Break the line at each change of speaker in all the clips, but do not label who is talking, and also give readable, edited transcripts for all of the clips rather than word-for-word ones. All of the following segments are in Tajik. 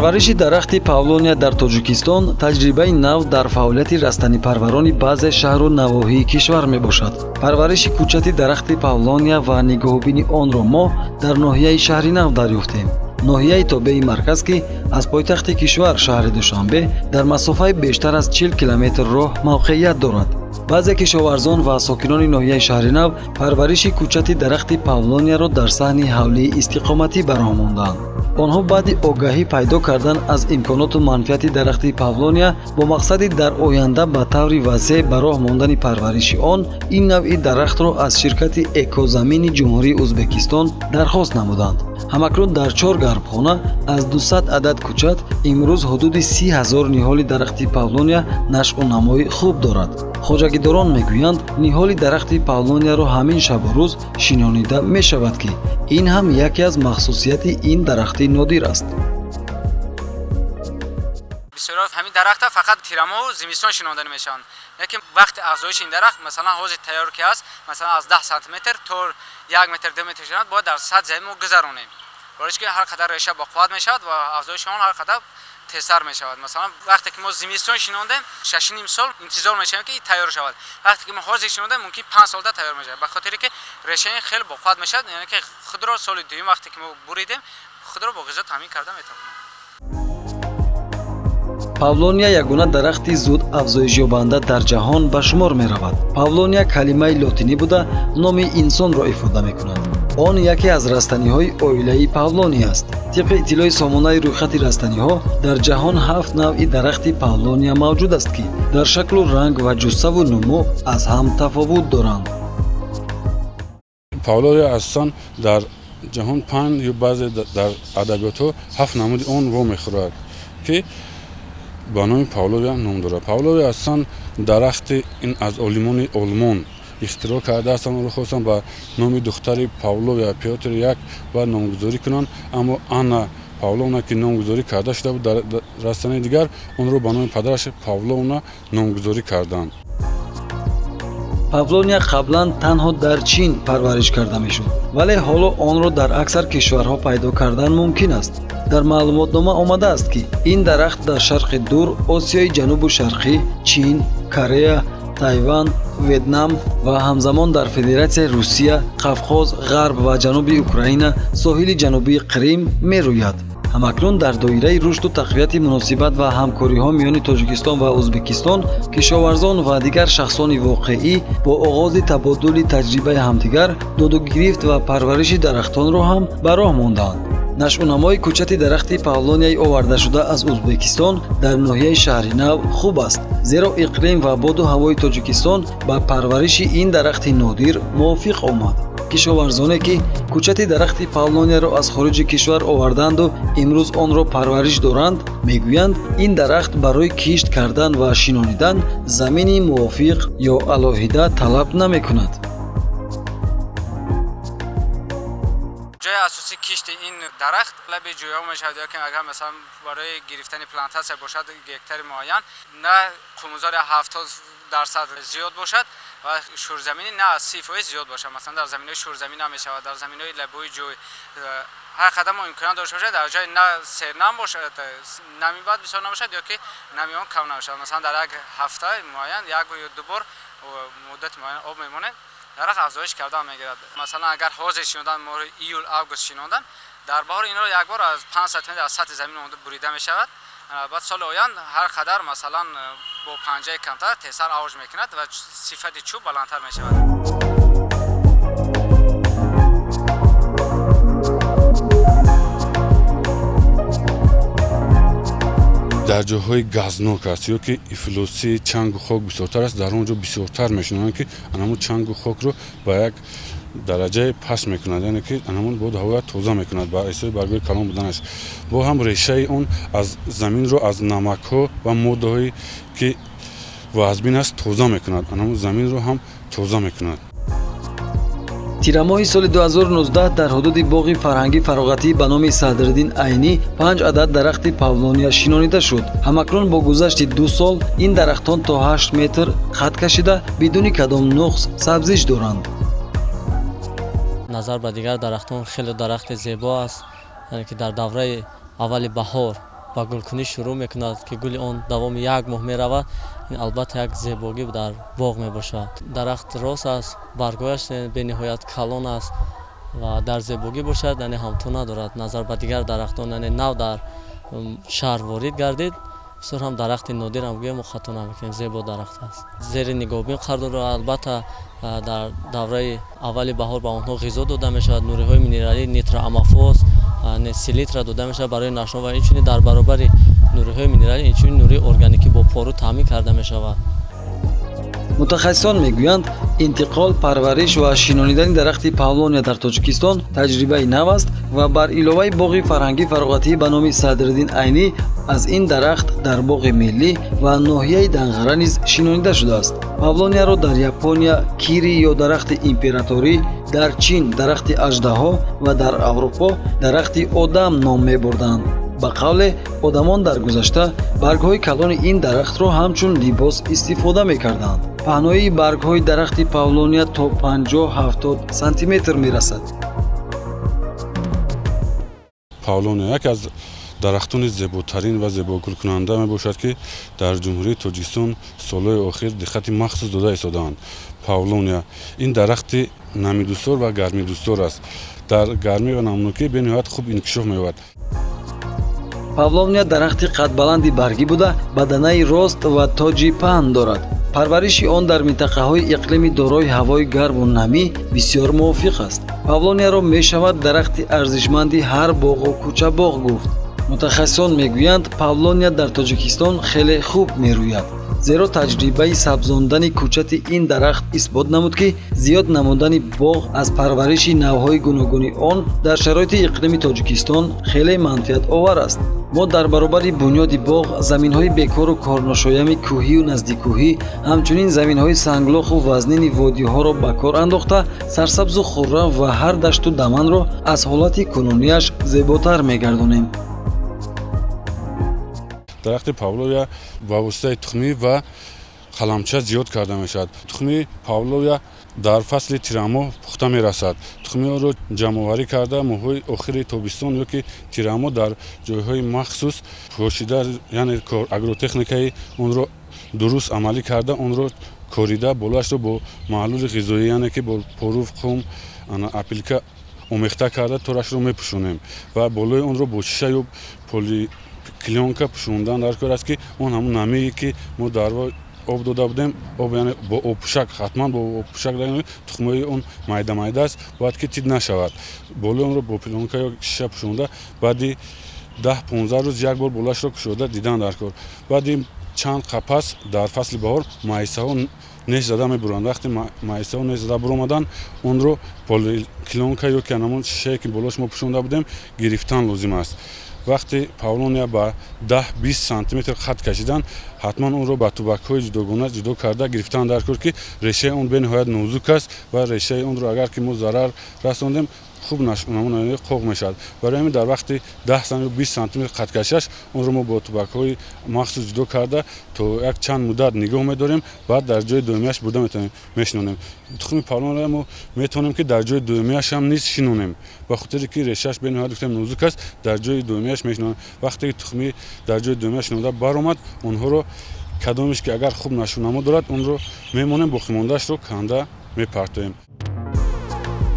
Парвариши дарахти павлония дар Тоҷикистон таҷрибаи нав дар фаъолияти растанипарварони баъзе шаҳру навоҳии кишвар мебошад. Парвариши кӯчати дарахти павлония ва нигоҳубини онро мо дар ноҳияи Шаҳри Нав дарёфтем, ноҳияи тобеи марказ, ки аз пойтахти кишвар, шаҳри Душанбе, дар масофаи бештар аз 40 километр роҳ мавқеият дорад. Баъзе кишоварзон ва сокинони ноҳияи Шаҳри Нав парвариши кӯчати дарахти павлонияро дар саҳни ҳавлии истиқоматӣ ба роҳ монданд. Онҳо баъди огаҳӣ пайдо кардан аз имконоту манфиати дарахти павлония бо мақсади дар оянда ба таври васеъ ба роҳ мондани парвариши он ин навъи дарахтро аз ширкати Экозамини Ҷумҳурии Ӯзбекистон дархост намуданд. Ҳамакнун дар чор гармхона аз 200 адад кӯчат имрӯз ҳудуди 30 000 ниҳоли дарахти павлония нашъу намои хуб дорад. Хоҷагидорон мегӯянд, ниҳоли дарахти павлонияро ҳамин шабу рӯз шинонида мешавад, ки ин ҳам яке аз махсусияти ин дарахти нодир аст.
Бисёро ҳамин дарахта фақат тирамоҳу зимистон шинонда мешаванд, лекин вақти афзоиши ин дарахт, масалан, ҳозир тайёр ки аст, масалан, аз 10 сантиметр то 1 метр, 2 метр шавад, бояд дар сад замин мо гузаронем, барои ки ҳар қадар реша бақувват мешавад ва афзоиши он ҳар қадар тезтар мешавад. Масалан, вақте ки мо зимистон шинондем, 6,5 сол интизор мешавем, ки тайёр шавад. Вақте ки мо ҳозир шинондем, мумкин 5 солда тайёр мешавад, ба хотире ки решаи ин хеле боқувват мешавад, яъне ки худро соли дуюм, вақте ки мо буридем, худро бо ғизо таъмин карда метавонад.
Павлония ягона дарахти зуд афзоишёбанда дар ҷаҳон ба шумор меравад. Павлония калимаи лотинӣ буда, номи инсонро ифода мекунад. Он яке аз растаниҳои оилаи павлония аст. Тибқи иттилои сомонаи рӯйхати растаниҳо, дар ҷаҳон ҳафт навъи дарахти павлония мавҷуд аст, ки дар шаклу ранг ва ҷуссаву нумӯ аз ҳам тафовут доранд.
Павлония асосан дар ҷаҳон панҷ ё баъзе дар адабиётҳо ҳафт намуди он вомехӯрад, ки ба номи павловия ном дорад. Павловия асосан дарахти ин аз олимони олмон ихтироъ кардаастанд. Онро хостанд ба номи духтари Павловия Пётр як ба номгузорӣ кунанд, аммо Анна Павловна, ки номгузорӣ карда шуда буд дар растании дигар, онро ба номи падараш Павловна номгузорӣ карданд.
Павлония қаблан танҳо дар Чин парвариш карда мешуд, вале ҳоло онро дар аксар кишварҳо пайдо кардан мумкин аст. Дар маълумотнома омадааст, ки ин дарахт дар Шарқи Дур, Осиёи Ҷанубу Шарқӣ, Чин, Корея, Тайван, Ветнам ва ҳамзамон дар Федератсияи Русия, Қавқоз, ғарб ва ҷануби Украина, соҳили ҷанубии Қрим мерӯяд. Ҳамакнун дар доираи рушду тақвияти муносибат ва ҳамкориҳо миёни Тоҷикистон ва Ӯзбекистон кишоварзон ва дигар шахсони воқеӣ бо оғози табодули таҷрибаи ҳамдигар додугирифт ва парвариши дарахтонро ҳам ба роҳ мондаанд. Нашъунамои кӯчати дарахти павлонияи овардашуда аз Ӯзбекистон дар ноҳияи Шаҳри Нав хуб аст, зеро иқлим ва боду ҳавои Тоҷикистон ба парвариши ин дарахти нодир мувофиқ омад. Кишоварзоне, ки кӯчати дарахти павлонияро аз хориҷи кишвар овардаанду имрӯз онро парвариш доранд, мегӯянд, ин дарахт барои кишт кардан ва шинонидан замини мувофиқ ё алоҳида талаб намекунад.
Ҷои асосии кишти ин дарахт лаби ҷӯйҳо мешавад ё ки агар, масалан, барои гирифтани плантатсия бошад, гектари муайян, на қумзори 70% зиёд бошад ва шӯрзаминӣ на аз 30% зиёд бошад. Масалан, дар заминҳои шӯрзамин намешавад, дар заминҳои лабои ҷӯй ҳар қадар мо имконият дошта бошад, дар ҷои на сернам бошад, нами баъд бисёр набошад ё ки нами он кам набошад. Масалан, дар як ҳафта муайян як ё ду бор муддати муайян об мемонед, дарахт афзоиш кардан мегирад. Масалан, агар ҳозир шинондан, моҳи июл, август шинондан, дар баҳор инро як бор аз 5 сантиметр аз сатҳи замин омода бурида мешавад. Баъд соли оянд ҳар қадар, масалан, бо панҷаи камтар тезтар авҷ мекунад ва сифати чӯб баландтар мешавад.
Дар ҷойҳои газнок аст ё ки ифлосии чангу хок бисёртар аст, дар он ҷо бисёртар мешинонанд, ки анамун чангу хокро ба як дараҷаи паст мекунад, яъне ки анамун боду ҳавоя тоза мекунад ба ҳисоби баргои калон буданаш. Бо ҳам решаи он аз заминро аз намакҳо ва моддаҳое, ки вазбин аст, тоза мекунад, анамун заминро ҳам тоза мекунад.
Тирамоҳи соли 2019 дар ҳудуди боғи фарҳангӣ фароғатӣ ба номи Садриддин Айнӣ панҷ адад дарахти павлония шинонида шуд. Ҳамакнун бо гузашти 2 сол ин дарахтон то 8 метр қад кашида, бидуни кадом нуқс сабзиш доранд.
Назар ба дигар дарахтон хеле дарахти зебо аст, яъне ки дар давраи аввали баҳор. Ба гулкунӣ шурӯъ мекунад, ки гули он давоми як моҳ меравад. Ин албатта як зебогӣ дар боғ мебошад. Дарахт рост аст, баргҳояш бениҳоят калон аст ва дар зебогӣ бошад, яъне ҳамто надорад назар ба дигар дарахтон. Яъне нав дар шаҳр ворид гардид, бисёр ҳам дарахти нодирам гӯем, мо хато намекунем. Зебо дарахт аст, зери нигоҳбин қарор дорад. Албатта, дар давраи аввали баҳор ба онҳо ғизо дода мешавад, нуриҳои минералӣ, нитроаммофос, селитра дода мешавад барои нашъунамо ва инчунин дар баробари нуриҳои минералӣ инчунин нурии органикӣ бо пору таъмин карда мешавад.
Мутахассисон мегӯянд, интиқол, парвариш ва шинонидани дарахти павлония дар Тоҷикистон таҷрибаи нав аст ва бар иловаи боғи фарҳангӣ фароғатӣ ба номи Садриддин Айнӣ аз ин дарахт дар боғи миллӣ ва ноҳияи Данғара низ шинонида шудааст. Павлонияро дар Япония кири ё дарахти императорӣ, дар Чин дарахти аждаҳо ва дар Аврупо дарахти одам ном мебурданд. Ба қавле, одамон дар гузашта баргҳои калони ин дарахтро ҳамчун либос истифода мекарданд. Паҳноии баргҳои дарахти павлония то 50-70 сантиметр мерасад.
Павлония яке аз дарахтони зеботарин ва зебогулкунанда мебошад, ки дар Ҷумҳурии Тоҷикистон солҳои охир диққати махсус дода истодаанд. Павлония ин дарахти намидӯстдор ва гармидӯстдор аст, дар гармӣ ва намнокӣ бениҳоят хуб инкишоф меёбад.
Павловния дарахти қадбаланди баргӣ буда, баданаи рост ва тоҷи паҳн дорад. Парвариши он дар минтақаҳои иқлими дорои ҳавои гарму намӣ бисёр мувофиқ аст. Павлонияро мешавад дарахти арзишманди ҳар боғу кӯчабоғ гуфт. Мутахассисон мегӯянд, павлония дар Тоҷикистон хеле хуб мерӯяд, зеро таҷрибаи сабзондани кӯчати ин дарахт исбот намуд, ки зиёд намудани боғ аз парвариши навъҳои гуногуни он дар шароити иқлими Тоҷикистон хеле манфиатовар аст. Мо дар баробари бунёди боғ заминҳои бекору корношоями кӯҳию наздиккӯҳӣ, ҳамчунин заминҳои санглоху вазнини водиҳоро ба кор андохта, сарсабзу хуррам ва ҳар дашту даманро аз ҳолати кунунияш зеботар мегардонем.
Дарахти павловия ба воситаи тухмӣ ва қаламча зиёд карда мешавад. Тухмии павловия дар фасли тирамоҳ пухта мерасад. Тухмиҳоро ҷамъоварӣ карда, моҳҳои охири тобистон ё ки тирамоҳ дар ҷойҳои махсус пошида, яъне агротехникаи онро дуруст амалӣ карда, онро корида, болоашро бо маҳлули ғизоӣ, яъне ки бо поруф, қум, опилка омехта карда, торашро мепӯшонем ва болои онро бо шиша ё полиплёнка пӯшондан дар кор аст, ки он ҳамун намие, ки мо дар об дода будем, об, яъне бо обпӯшак, ҳатман бо обпӯшак. Тухмҳои он майда майда аст, бояд ки тит нашавад. Болои онро бо плёнка ё шиша пӯшонда, баъди 10-15 рӯз як бор болоашро кушода дидан дар кор. Баъди чанд қапас дар фасли баҳор майсаҳо неш зада мебуранд. Вақте майсаҳо неш зада буромаданд, онро полиплёнка ё ки ҳамон шишае, ки болош мо пӯшонда будем, гирифтан лозим аст. Вақте павлония ба 10-20 сантиметр қад кашидан, ҳатман онро ба тубакҳои ҷудогона ҷудо карда гирифтан дар кор, ки решаи он бениҳоят нозук аст ва решаи онро агар ки мо зарар расондем, хуб намунаи қоқ мешавад. Барои ҳамин дар вақти 10 ё 20 сантиметр қадкашиаш онро мо бо тубакҳои махсус ҷудо карда, то як чанд муддат нигоҳ медорем, баъд дар ҷои доимиаш бурда метавонем, мешинонем. Тухми павлонро мо метавонем, ки дар ҷои доимиаш ҳам низ шинонем, ба хотире ки решааш бениҳоят, гуфтем, нозук аст, дар ҷои доимиаш мешинонем. Вақте ки тухмӣ дар ҷои доимиаш шинонда баромад, онҳоро кадомеш ки агар хуб нашъунамо дорад, онро мемонем, боқимондаашро канда мепартоем.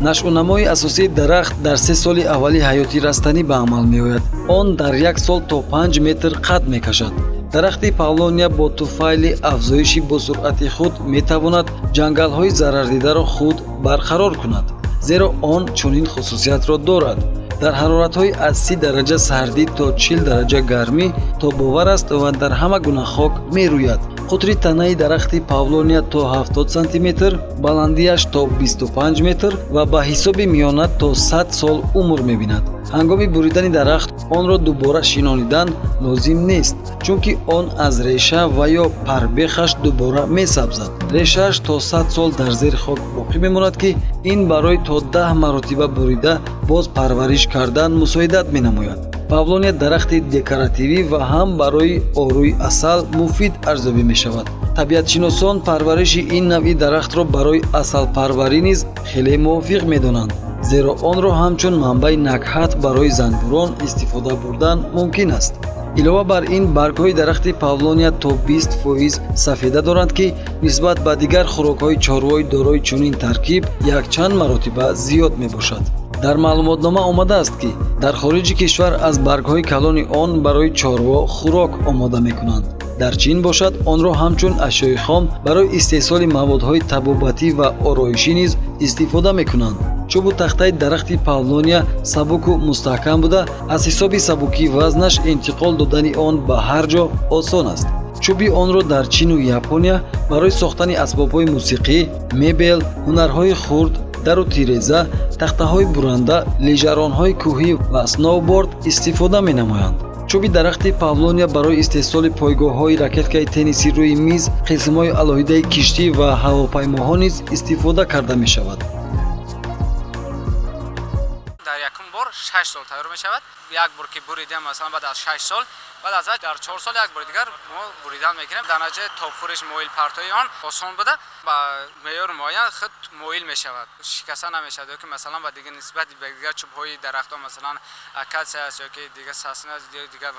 Нашъунамои асосии дарахт дар 3 соли аввали ҳаёти растанӣ ба амал меояд. Он дар як сол то 5 метр қад мекашад. Дарахти павлония бо туфайли афзоиши босуръати худ метавонад ҷангалҳои зарардидаро худ барқарор кунад, зеро он чунин хусусиятро дорад: дар ҳароратҳои аз 30 дараҷа сардӣ то 40 дараҷа гармӣ тобовар аст ва дар ҳама гуна хок мерӯяд. Қутри танаи дарахти павлония то 70 сантиметр, баландиаш то 25 метр ва ба ҳисоби миёна то 100 сол умр мебинад. Ҳангоми буридани дарахт онро дубора шинонидан лозим нест, чунки он аз реша ва ё парбехаш дубора месабзад. Решааш то 100 сол дар зери хок боқӣ мемонад, ки ин барои то 10 маротиба бурида боз парвариш кардан мусоидат менамояд. Павлония дарахти декоративӣ ва ҳам барои орӯи асал муфид арзёбӣ мешавад. Табиатшиносон парвариши ин навъи дарахтро барои асалпарварӣ низ хеле мувофиқ медонанд, зеро онро ҳамчун манбаи накҳат барои занбурон истифода бурдан мумкин аст. Илова бар ин, баргҳои дарахти павлония то 20% сафеда доранд, ки нисбат ба дигар хӯрокҳои чорвои дорои чунин таркиб якчанд маротиба зиёд мебошад. Дар маълумотнома омадааст, ки дар хориҷи кишвар аз баргҳои калони он барои чорво хӯрок омода мекунанд. Дар Чин бошад, онро ҳамчун ашёи хом барои истеҳсоли маводҳои табобатӣ ва ороишӣ низ истифода мекунанд. Чӯбу тахтаи дарахти павлония сабуку мустаҳкам буда, аз ҳисоби сабукии вазнаш интиқол додани он ба ҳар ҷо осон аст. Чӯби онро дар Чину Япония барои сохтани асбобҳои мусиқӣ, мебел, ҳунарҳои хурд, дару тиреза, тахтаҳои буранда, лижаронҳои кӯҳӣ ва сноуборд истифода менамоянд. Чӯби дарахти павлония барои истеҳсоли пойгоҳҳои ракеткаи тенниси рӯи миз, қисмҳои алоҳидаи киштӣ ва ҳавопаймоҳо низ истифода карда мешавад.
Дар якум бор 6 сол тайёр мешавад. Як бор ки буридем, масалан, баъд аз 6 сол, баъд аз дар 4 сол як бори дигар мо буридан мекунем. Дар натиҷаи тобхӯриш, моил партои он осон буда, ба меъёри муайян худ моил мешавад, шикаста намешавад. Ё ки, масалан, ба дигар нисбати ба дигар чӯбҳои дарахтон, масалан, акатсия аст ё ки дигар сосна аст, дигар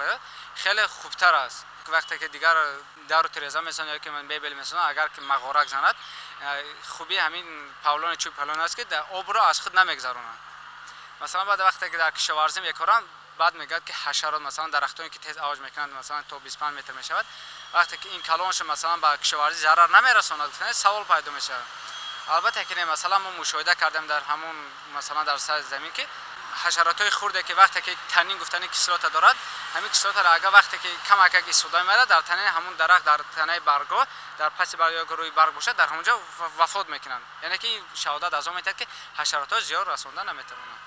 хеле хубтар аст. Вақте ки дигар дару тиреза месозанд ё ки мебел месозанд, агар ки мағорак занад, хубии ҳамин павлония, чӯби павлония аст, ки обро аз худ намегзаронад. Масалан, баъд вақте ки дар кишоварзӣ мекоранд, баъд мегӯяд, ки ҳашарот, масалан, дарахтоне ки тез авҷ мекунанд, масалан, то 25 метр мешавад, вақте ки ин калон шуд, масалан, ба кишоварзӣ зарар намерасонад, савол пайдо мешавад. Албатта ки не. Масалан, мо мушоҳида кардем дар ҳамон, масалан, дар сари замин, ки ҳашаротҳои хурде, ки вақте ки танин гуфтани кислота дорад, ҳамин кислотаро агар вақте ки камакак истифода мебарад, дар танаи ҳамон дарахт, дар танаи баргҳо, дар паси барг ё рӯи барг бошад, дар ҳамон ҷо вафот мекунанд. Яъне ки шаҳодат аз он метиҳад, ки ҳашаротҳо зиёд расонда наметавонанд.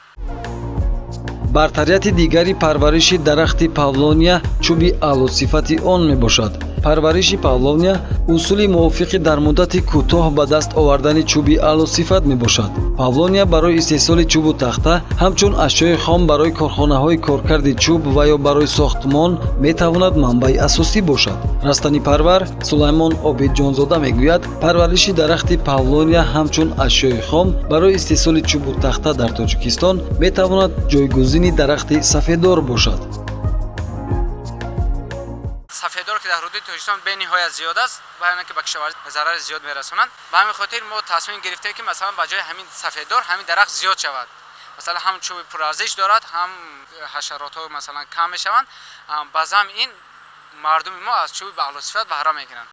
Бартарияти дигари парвариши дарахти павлония чӯби аълосифати он мебошад. Парвариши павлония усули мувофиқи дар муддати кӯтоҳ ба даст овардани чӯби аълосифат мебошад. Павлония барои истеҳсоли чӯбу тахта, ҳамчун ашёи хом барои корхонаҳои коркарди чӯб ва ё барои сохтмон метавонад манбаи асосӣ бошад. Растанипарвар Сулаймон Обидҷонзода мегӯяд, парвариши дарахти павлония ҳамчун ашёи хом барои истеҳсоли чӯбу тахта дар Тоҷикистон метавонад ҷойгузини дарахти сафедор бошад.
Сафедор, ки дар ҳудуди Тоҷикистон бениҳоят зиёд аст ва яъне ки ба кишоварзӣ зарари зиёд мерасонанд, ба ҳамин хотир мо тасмим гирифтем, ки, масалан, ба ҷои ҳамин сафедор ҳамин дарахт зиёд шавад. Масалан, ҳам чӯби пурарзиш дорад, ҳам ҳашаротҳо, масалан, кам мешаванд. Ба зам ин мардуми мо аз чӯби баълосифат баҳра мегиранд.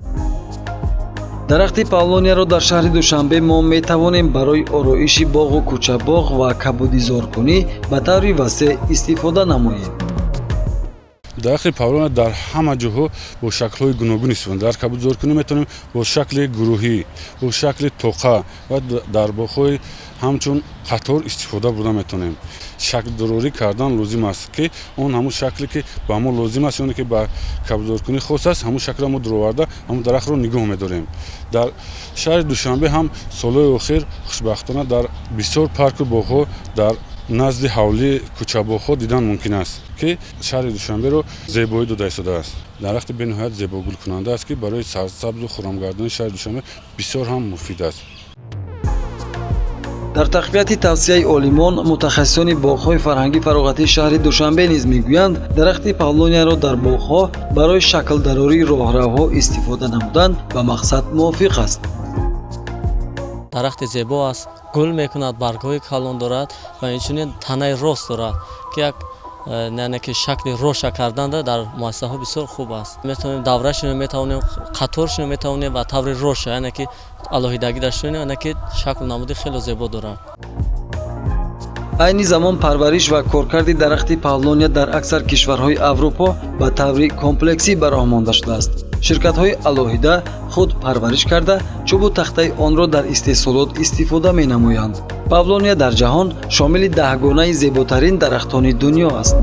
Дарахти павлонияро дар шаҳри Душанбе мо метавонем барои ороиши боғу кӯчабоғ ва кабудизоркунӣ ба таври васеъ истифода намоем.
Дарахти павлония дар ҳама ҷоҳо бо шаклҳои гуногун истифода. Дар кабудизоркунӣ метавонем бо шакли гурӯҳӣ, бо шакли тоқа ва дар боғҳои ҳамчун қатор истифода бурда метавонем. Шаклдорорӣ кардан лозим аст, ки он ҳамун шакле, ки ба мо лозим аст, ёне ки ба кабудизоркунӣ хос аст, ҳамун шаклро мо дуроварда, ҳамун дарахтро нигоҳ медорем. Дар шаҳри Душанбе ҳам солҳои охир, хушбахтона, дар бисёр парку боғҳо, дар назди ҳавлии кӯчабоғҳо дидан мумкин аст, ки шаҳри Душанберо зебоӣ дода истодааст. Дарахти бениҳоят зебогулкунанда аст, ки барои сарсабзу хуррамгардонии шаҳри Душанбе бисёр ҳам муфид аст.
Дар тақвияти тавсияи олимон, мутахассисони боғҳои фарҳангӣ фароғатии шаҳри Душанбе низ мегӯянд, дарахти павлонияро дар боғҳо барои шаклдарории роҳравҳо истифода намудан ба мақсад мувофиқ аст.
Дарахти зебо аст, гул мекунад, баргҳои калон дорад ва инчунин танаи рост дорад, ки як яъне ки шакли роша карданда дар муассисаҳо бисёр хуб аст. Метавонем давра шинем, метавонем қатор шинем, метавонем ба таври роша, яъне ки алоҳидагӣ дашта, яъне ки шаклу намуди хело зебо дорад.
Айни замон парвариш ва коркарди дарахти павлония дар аксар кишварҳои Аврупо ба таври комплексӣ ба роҳ монда шудааст. Ширкатҳои алоҳида худ парвариш карда, чӯбу тахтаи онро дар истеҳсолот истифода менамоянд. Павлония дар ҷаҳон шомили даҳгонаи зеботарин дарахтони дунё аст.